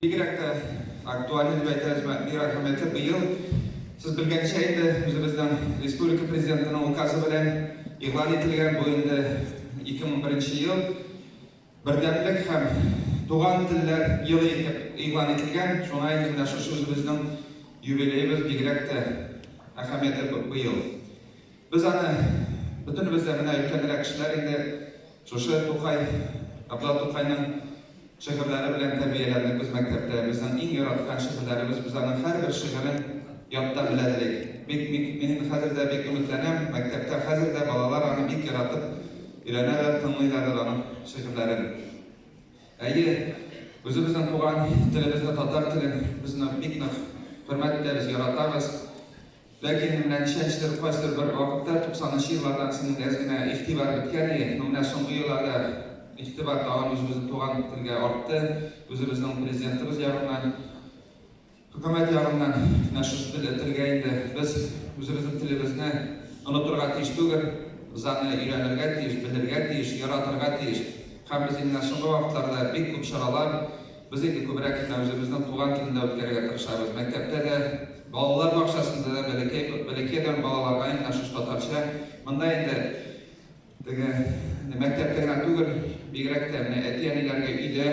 Бигрәк тә актуальный дип әйтәбезме, бик әһәмиятле. Быел, сез белгәнчә инде, үзебезнең республика Президентының указы белән игълан ителгән, бу инде 2001 нче ел, Бердәмлек һәм туган телләр елы итеп игълан ителгән. Шуңа инде менә шушы үзебезнең юбилеебыз бигрәк тә әһәмиятле быел. Без аны бөтенебез дә менә өлкәнрәк кешеләр инде шушы Тукай, Габдулла Тукайның шигырьләре белән тәрбияләндек без мәктәптә. Безнең иң яраткан шигырьләребез, без аның һәрбер шигырен яттан белә идек. Бик, бик, мин хәзер дә бик өметләнәм, мәктәптә хәзер дә балалар аны бик яратып өйрәнәләр, тыңлыйлардыр аның шигырьләрен. Әйе, үзебезнең туган телебезне, татар телен без бик нык хөрмәт итәбез, яратабыз. Ләкин менә ничәнчедер, кайсыдыр бер вакытта, туксанынчы еллардан соң инде әз генә игътибар беткән иде. Ну, менә соңгы елларда игътибар тагын үзебезнең туган телгә артты. Үзебезнең Президентыбыз ягыннан, хөкүмәт ягыннан менә шушы тел, телгә инде без үзебезнең телебезне онытырга тиеш түгел. Без аны өйрәнергә тиеш, белергә тиеш, яратырга тиеш. Һәм без инде менә соңгы вакытларда бик күп чаралар Без инде күбрәк менә үзебезнең туган телендә үткәрергә тырышабыз. Мәктәптә дә, балалар бакчасында да бәләкәй, бәләкәйдән балаларга инде менә шушы татарча. Монда инде теге мәктәптә генә түгел, бигрәк тә менә әти-әниләргә өйдә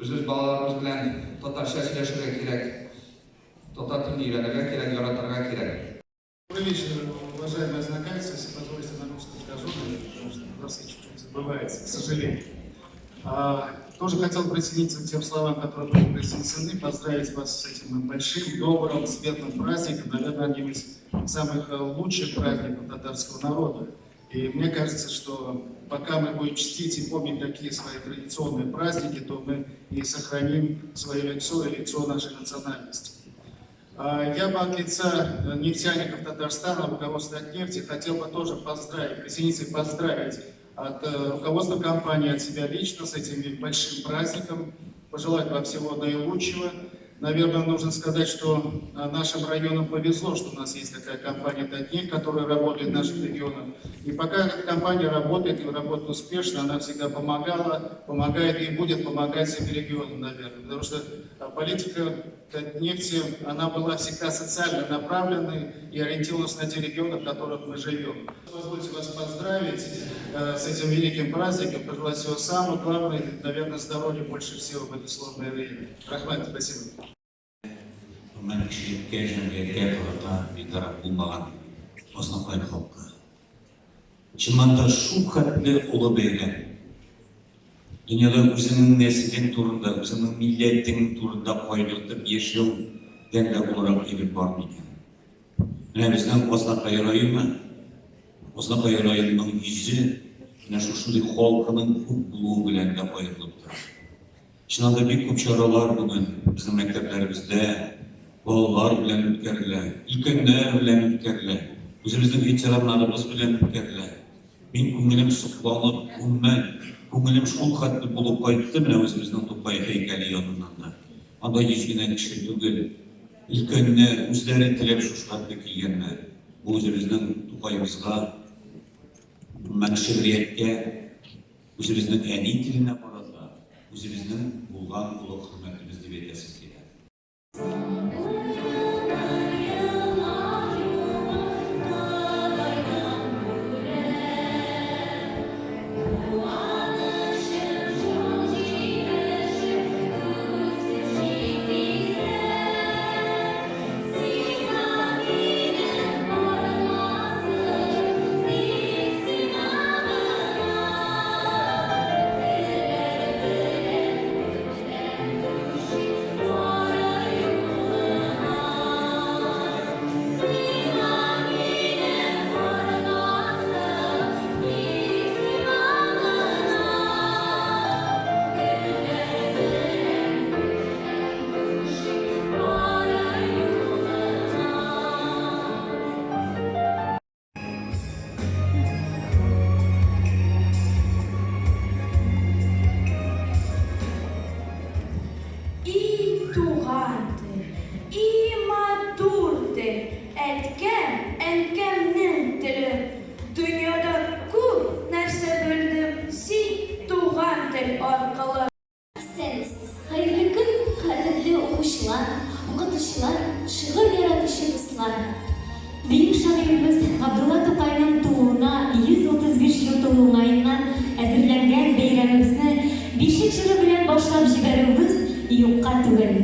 үзебез балаларыбыз белән татарча сөйләшергә кирәк. Татар телен өйрәнергә кирәк, яратырга кирәк. Добрый вечер, уважаемые азнакайцы. Если позволите, на русском скажу, потому что татарский чуть-чуть забывается, к сожалению. Тоже хотел присоединиться к тем словам, которые были произнесены, поздравить вас с этим большим, добрым, светлым праздником, наверное, одним из самых лучших праздников татарского народа. И мне кажется, что пока мы будем чтить и помнить такие свои традиционные праздники, то мы и сохраним свое лицо и лицо нашей национальности. Я бы от лица нефтяников Татарстана, руководства Татнефти, хотел бы тоже поздравить, присоединиться и поздравить от руководства компании, от себя лично с этим большим праздником, пожелать вам всего наилучшего. Наверное, нужно сказать, что нашим районам повезло, что у нас есть такая компания «Татнефть», которая работает в наших регионах. И пока эта компания работает и работает успешно, она всегда помогала, помогает и будет помогать всем регионам, наверное. Потому что политика Татнефти, она была всегда социально направленной и ориентировалась на те регионы, в которых мы живем. Позвольте вас поздравить с этим великим праздником, пожелать всего самого главного, наверное, здоровья больше всего в это сложное время. Рәхмәт, спасибо. Гомумән, кешелеккә, җәмгыятькә карата битараф булмаган Азнакай халкы. Чыннан да шул хәтле олы бәйрәм. Дөньяда үзеңнең нәселең турында, үзеңнең милләтең турында кайгыртып яшәүдән дә олырак әйбер бар микән? Менә безнең Азнакай районы, Азнакай районының йөзе менә шушындый халкының күп булуы белән дә аерылып тора. Чыннан да бик күп чаралар бүген безнең мәктәпләребездә балалар белән үткәрелә, өлкәннәр белән үткәрелә, үзебезнең ветераннарыбыз белән үткәрелә. Мин күңелем сокланып, гомумән, күңелем шул хәтле булып кайтты менә үзебезнең Тукай һәйкәле яныннан да. Анда 100 генә кеше түгел, өлкәннәр үзләре теләп шушы хәтле килгәннәр. Бу үзебезнең Тукаебызга, гомумән, шигърияткә, үзебезнең әни теленә карата үзебезнең булган олы хөрмәтебез дип әйтәсем килә. И туган тел, и матур тел, әткәм, әнкәмнең теле. Дөньяда күп нәрсә белдем син туган тел аркылы. Исәнмесез! Хәерле көн, кадерле. шагыйребез Габдулла Тукайның тууына 135 ел тулу уңаеннан әзерләнгән бәйрәмебезне Бишек җыры белән башлап җибәрүебез юкка түгел.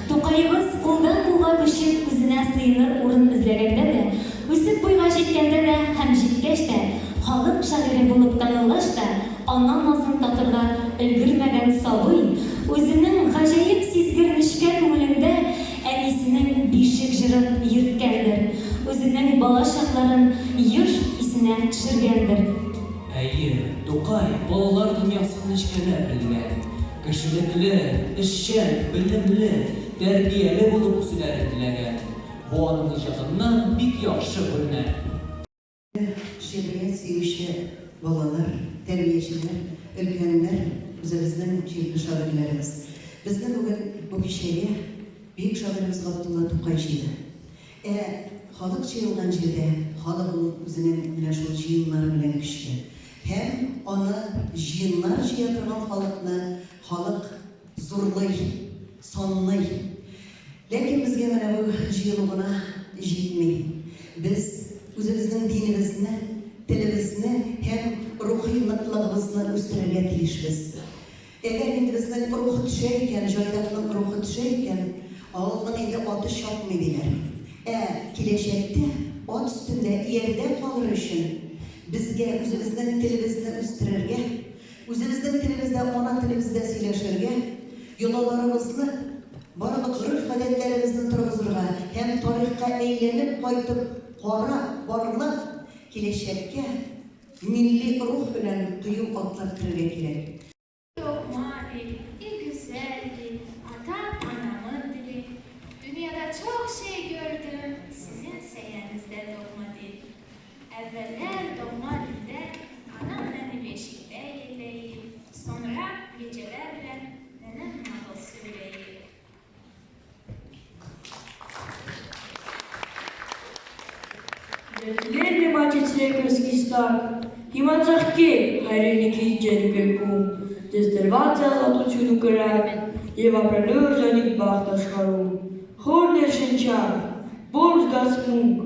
Тукаебыз кулдан-кулга күчеп үзенә сыеныр урын эзләгәндә дә, үсеп буйга җиткәндә дә һәм җиткәч тә, халык шагыйре булып танылгач та, ана назын татырга өлгермәгән сабый үзенең гаҗәеп сизгер нечкә күңелендә әнисенең бишек җырын йөрткәндер, үзенең бала чакларын еш исенә төшергәндер. Әйе, Тукай балалар дөньясын нечкәләп белгән, кешелекле, эшчән, белемле, тәрбияле булып үсүләрен теләгән. Бу аның иҗатыннан бик яхшы күренә. Шигърият сөюче балалар, тәрбиячеләр, өлкәннәр, үзебезнең җирле шагыйрьләребез. Безне бүген бу кичәгә бөек шагыйребез Габдулла Тукай җыйды. Ә халык җыелган җирдә халык ул үзенең менә шул җыеннары белән көчле. Һәм аны җыеннар җыя торган халыкны халык зурлый, санлый. Ләкин безгә менә бу җыелу гына җитми. Без үзебезнең динебезне, телебезне һәм рухи ныклыгыбызны үстерергә тиешбез. Әгәр инде безнең рух төшә икән, җайдакның рухы төшә икән, авылның инде аты чапмый, диләр. Ә киләчәктә ат өстендә иярдә калыр өчен, безгә үзебезнең телебезне үстерергә, Үзебезнең телебездә, ана телебездә сөйләшергә, йолаларыбызны, барлык гореф-гадәтләребезне торгызырга һәм тарихка әйләнеп кайтып карап, барлап, киләчәккә милли рух белән кыю атлап керергә кирәк. Doğma dil, i güzel dil, atam anamın dili. Dünyada çok şey gördüm, sizin sayenizde doğma dil. Əvvəllər doğma dildə anam məni beşikdə yelləyib, sonra gecələrlə nənəm nağıl söyləyib. Լեռն եմ աճեցրել կրծքիս տակ, հիմա ծաղկել հայրենիքի ջերմ գրկում, ձեզ տրված է ազատություն ու կրակ և ապրելու երջանիկ բախտ աշխարհում։ Խոր ներշնչանք, բորբ զգացմունք,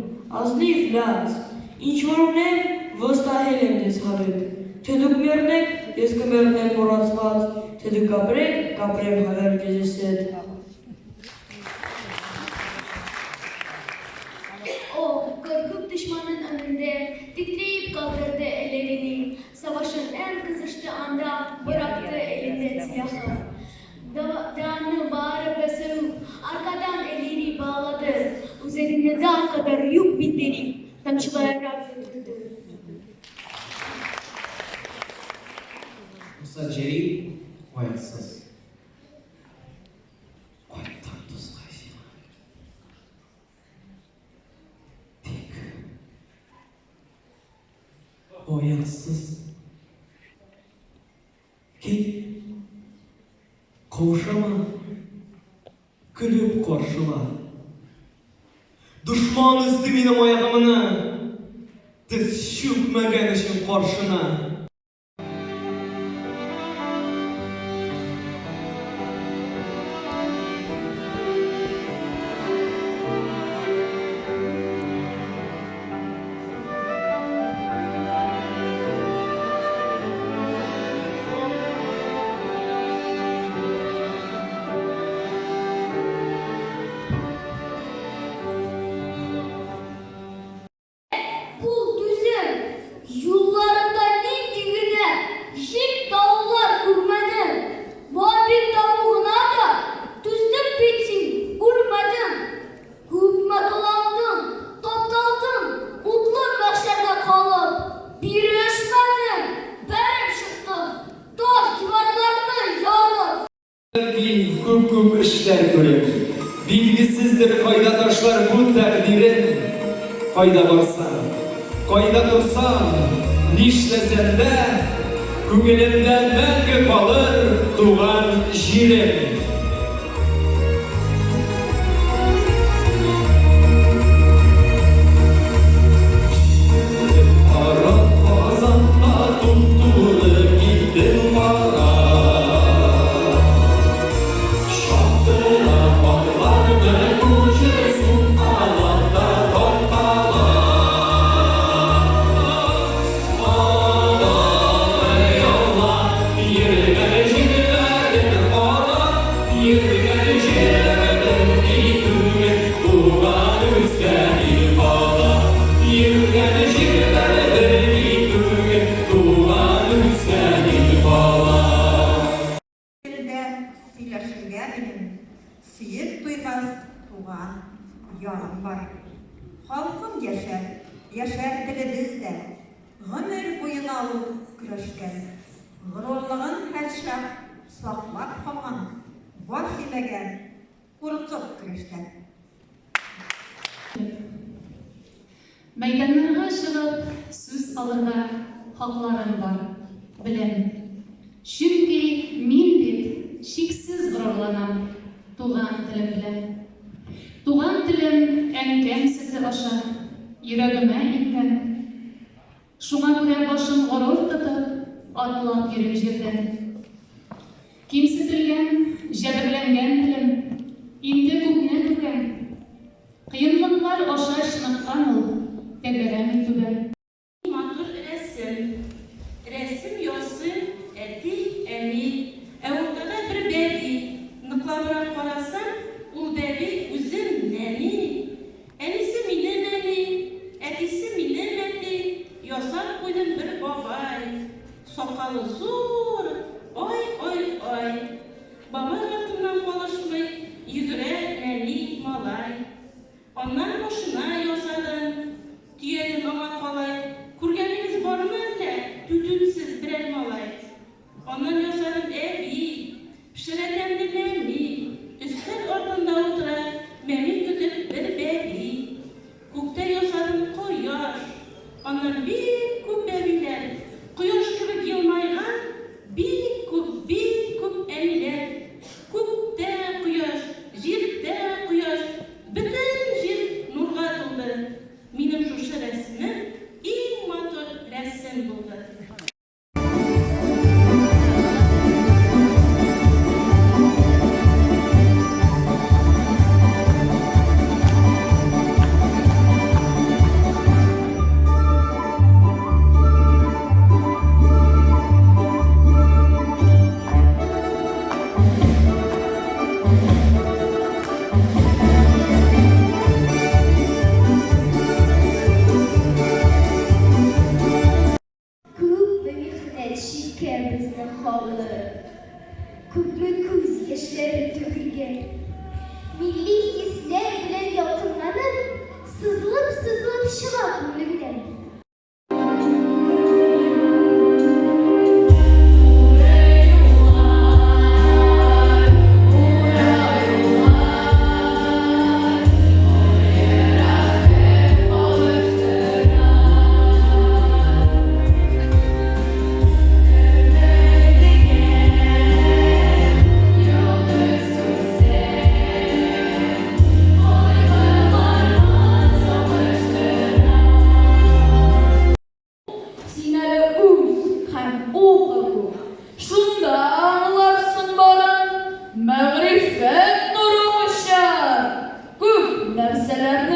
ազնիվ լաց, ինչ որ ունեմ, վստահել եմ ձեզ հավետ, թե դուք մեռնեք, ես կմեռնեմ մոռացված, թե դուք ապրեք, կապրեմ հավերժ ես հետ։ O korkup düşmanın önünde titreyip kaldırdı ellerini. Savaşın en kızıştığı anda bıraktı elinde silahı. Dağını bağırıp ve söğüp arkadan elini bağladı. Üzerine dağ kadar yük bindirip kamçılayarak götürdü. Муса Җәлил аяксыз. Кайттым тузга сиңа. Тик аяксыз. Кил, каушама, көлеп каршыла. Дошман өзде минем аягымны, тез чүкмәгән өчен каршына. Ул түзем, юлларында нинди генә җил-давыллар күрмәдең. Бабик тавыгына да түздең бит син, үлмәдең. Күпме таландың, тапталдың, утлы мәхшәрдә калып, бирешмәдең, бәреп чыктың, таш диварларны ярып. Бәлки, күп-күп эшләр күреп, билгесездер кайда ташлар бу тәкъдирен. Кайда барсам, кайда торсам, нишләсәм дә, күңелемдә мәңге калыр туган җирем. Кара Казанга туп-туры киттем бара. Чаптыра атларны кучер сукаларда таркала. ярым бар. Халкым яшәр, яшәр телебез дә. Гомер буена ул көрәшкән. Горурлыгын һәрчак саклап калган, баш имәгән, куркып көрәштән. Мәйданнарга чыгып сүз алырга хакларым бар, беләм. Чөнки мин бит чиксез горурланам туган телем белән. Туган телем әнкәм сөте аша йөрәгемә иңгән. Шуңа күрә башым горур тотып атлап йөрим җирдә. Кимсетелгән, җәберләнгән телем инде күпне күргән. Кыенлыклар аша чыныккан ул, тәгәрәми түбән. Матур рәсем. Рәсем ясый әти, әни. Ә уртада бер бәби. Ныклабрак карасаң, ул бәби үзем нәни. Әнисе минем әни, әтисе минем әти, ясап куйдым бер бабай. Сакалы зур, ай-ай-ай. Бабай артыннан калышмый йөгерә нәни малай. Аннан машина ясадым, төядем аңа калай. Күргәнегез бармы әллә түтүнсез берәр малай? Аннан ясадым әби, пешерә тәмле мәми. Өстәл артында утыра мәми көтеп бер бәби. Күктә ясадым кояш, аннан бик күп бәбиләр. Кояш кебек елмайган бик күп, бик күп әниләр. Күктә кояш, җирдә кояш, бөтен җир нурга тулды. Минем шушы рәсемем иң матур рәсем булды. Күпме михнәт чиккән безнең халык, Күпме күз яшьләре түгелгән. Милли хисләр белән ялкынланып, Сызылып-сызылып чыга күңелеңнән. Син әле үс һәм укы күп, Шунда аңларсың барын. Мәгърифәт нуры ачар Күп нәрсәләрне.